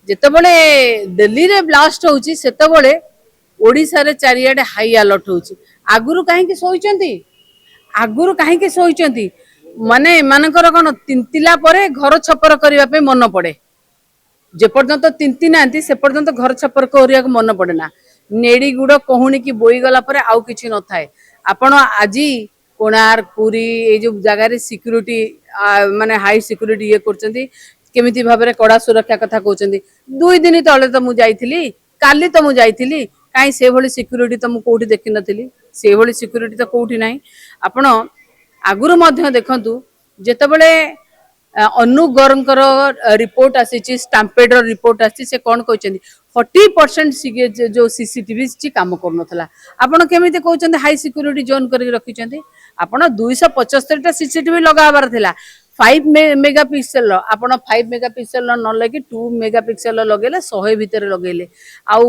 ଯେତେବେଳେ ଦିଲ୍ଲୀରେ ବ୍ଲାଷ୍ଟ ହଉଛି, ସେତେବେଳେ ଓଡ଼ିଶାରେ ଚାରିଆଡେ ହାଇ ଆଲର୍ଟ ହଉଛି। ଆଗରୁ କାହିଁକି ଶୋଇଛନ୍ତି? ଆଗରୁ କାହିଁକି ଶୋଇଛନ୍ତି? ମାନେ ଏମାନଙ୍କର କଣ ତିନ୍ତିଲା ପରେ ଘର ଛପର କରିବା ପାଇଁ ମନ ପଡେ? ଯେପର୍ଯ୍ୟନ୍ତ ତିନ୍ତି ନାହାନ୍ତି, ସେ ପର୍ଯ୍ୟନ୍ତ ଘର ଛପର କରିବାକୁ ମନେ ପଡେ ନା। ନେଡି ଗୁଡ କହୁଣିକି ବୋଇଗଲା ପରେ ଆଉ କିଛି ନଥାଏ। ଆପଣ ଆଜି କୋଣାର୍କ, ପୁରୀ, ଏଇ ଯୋଉ ଜାଗାରେ ସିକ୍ୟୁରିଟି, ମାନେ ହାଇ ସିକ୍ୟୁରିଟି ଇଏ କରୁଛନ୍ତି, କେମିତି ଭାବରେ କଡା ସୁରକ୍ଷା କଥା କହୁଛନ୍ତି। 2 ଦିନ ତଳେ ତ ମୁଁ ଯାଇଥିଲି, କାଲି ତ ମୁଁ ଯାଇଥିଲି, କାହିଁ ସେଭଳି ସିକ୍ୟୁରିଟି ତ ମୁଁ କୋଉଠି ଦେଖିନଥିଲି। ସେଇଭଳି ସିକ୍ୟୁରିଟି ତ କୋଉଠି ନାହିଁ। ଆପଣ ଆଗରୁ ମଧ୍ୟ ଦେଖନ୍ତୁ, ଯେତେବେଳେ ଅନୁ ଗର୍ଗଙ୍କର ରିପୋର୍ଟ ଆସିଛି, ଷ୍ଟାମ୍ପେଡର ରିପୋର୍ଟ ଆସିଛି, ସେ କଣ କହିଛନ୍ତି? 40% ଯୋଉ ସିସିଟିଭି କାମ କରୁନଥିଲା। ଆପଣ କେମିତି କହୁଛନ୍ତି ହାଇ ସିକ୍ୟୁରିଟି ଜୋନ୍ କରିକି ରଖିଛନ୍ତି? ଆପଣ 275ଟା ସିସିଟିଭି ଲଗାହବାର ଥିଲା 5 ମେଗା ପିକ୍ସେଲର। ଆପଣ 5 ମେଗା ପିକ୍ସେଲର ନ ଲଗେଇ 2 ମେଗା ପିକ୍ସେଲର ଲଗେଇଲେ, 100 ଭିତରେ ଲଗେଇଲେ। ଆଉ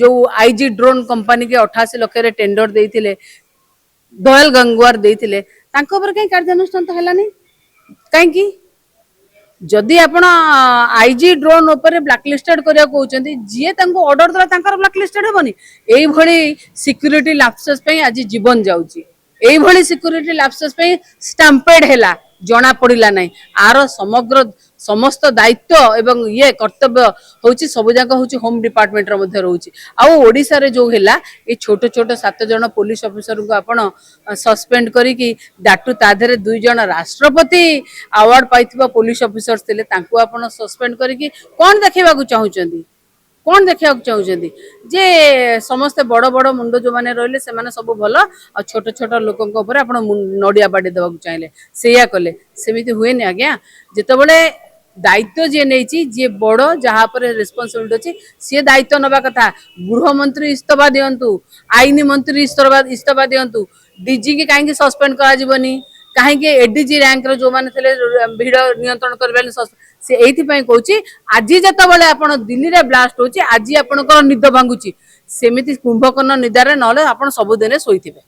ଯୋଉ ଆଇଜି ଡ୍ରୋନ୍ କମ୍ପାନୀକି 88 ଲକ୍ଷରେ ଟେଣ୍ଡର ଦେଇଥିଲେ, ଦୟାଲ ଗଙ୍ଗୱାର ଦେଇଥିଲେ, ତାଙ୍କ ଉପରେ କାହିଁ କାର୍ଯ୍ୟାନୁଷ୍ଠାନ ତ ହେଲାନି କାହିଁକି? ଯଦି ଆପଣ ଆଇଜି ଡ୍ରୋନ୍ ଉପରେ ବ୍ଲାକଲିଷ୍ଟେଡ କରିବାକୁ କହୁଛନ୍ତି, ଯିଏ ତାଙ୍କୁ ଅର୍ଡର ଦେଲା ତାଙ୍କର ବ୍ଲାକଲିଷ୍ଟେଡ ହେବନି? ଏଇଭଳି ସିକ୍ୟୁରିଟି ଲାପସେସ୍ ପାଇଁ ଆଜି ଜୀବନ ଯାଉଛି। ଏଇଭଳି ସିକ୍ୟୁରିଟି ଲାପସେସ୍ ପାଇଁ ଷ୍ଟାମ୍ପେଡ ହେଲା, ଜଣା ପଡିଲା ନାହିଁ। ଆର ସମଗ୍ର ସମସ୍ତ ଦାୟିତ୍ୱ ଏବଂ ଇଏ କର୍ତ୍ତବ୍ୟ ହଉଛି, ସବୁ ଯାକ ହଉଛି ହୋମ ଡିପାର୍ଟମେଣ୍ଟର ମଧ୍ୟ ରହୁଛି। ଆଉ ଓଡିଶାରେ ଯୋଉ ହେଲା, ଏ ଛୋଟ ଛୋଟ ସାତ ଜଣ ପୋଲିସ ଅଫିସରଙ୍କୁ ଆପଣ ସସ୍ପେଣ୍ଡ କରିକି, ଦାଟୁ ତା ଦେହରେ ଦୁଇ ଜଣ ରାଷ୍ଟ୍ରପତି ଆୱାର୍ଡ ପାଇଥିବା ପୋଲିସ ଅଫିସର ଥିଲେ, ତାଙ୍କୁ ଆପଣ ସସ୍ପେଣ୍ଡ କରିକି କଣ ଦେଖେଇବାକୁ ଚାହୁଁଛନ୍ତି? କଣ ଦେଖିବାକୁ ଚାହୁଁଛନ୍ତି? ଯେ ସମସ୍ତେ ବଡ ବଡ ମୁଣ୍ଡ ଯୋଉମାନେ ରହିଲେ ସେମାନେ ସବୁ ଭଲ, ଆଉ ଛୋଟ ଛୋଟ ଲୋକଙ୍କ ଉପରେ ଆପଣ ନଡିଆ ବାଡି ଦେବାକୁ ଚାହିଁଲେ, ସେଇଆ କଲେ। ସେମିତି ହୁଏନି ଆଜ୍ଞା। ଯେତେବେଳେ ଦାୟିତ୍ୱ ଯିଏ ନେଇଛି, ଯିଏ ବଡ, ଯାହା ଉପରେ ରେସ୍ପନ୍ସିବିଲିଟି ଅଛି, ସିଏ ଦାୟିତ୍ୱ ନେବା କଥା। ଗୃହମନ୍ତ୍ରୀ ଇସ୍ତଫା ଦିଅନ୍ତୁ, ଆଇନ ମନ୍ତ୍ରୀ ଇସ୍ତଫା ଦିଅନ୍ତୁ। ଡିଜି କି କାହିଁକି ସସ୍ପେଣ୍ଡ କରାଯିବନି? କାହିଁକି ଏଡିଜି ରାଙ୍କର ଯୋଉମାନେ ଥିଲେ, ଭିଡ ନିୟନ୍ତ୍ରଣ କରିପାରିଲେ? ସେ ଏଇଥିପାଇଁ କହୁଛି, ଆଜି ଯେତେବେଳେ ଆପଣ ଦିଲ୍ଲୀରେ ବ୍ଲାଷ୍ଟ ହଉଛି, ଆଜି ଆପଣଙ୍କର ନିଦ ଭାଙ୍ଗୁଛି। ସେମିତି କୁମ୍ଭକର୍ଣ୍ଣ ନିଦାରେ ନହେଲେ ଆପଣ ସବୁଦିନେ ଶୋଇଥିବେ।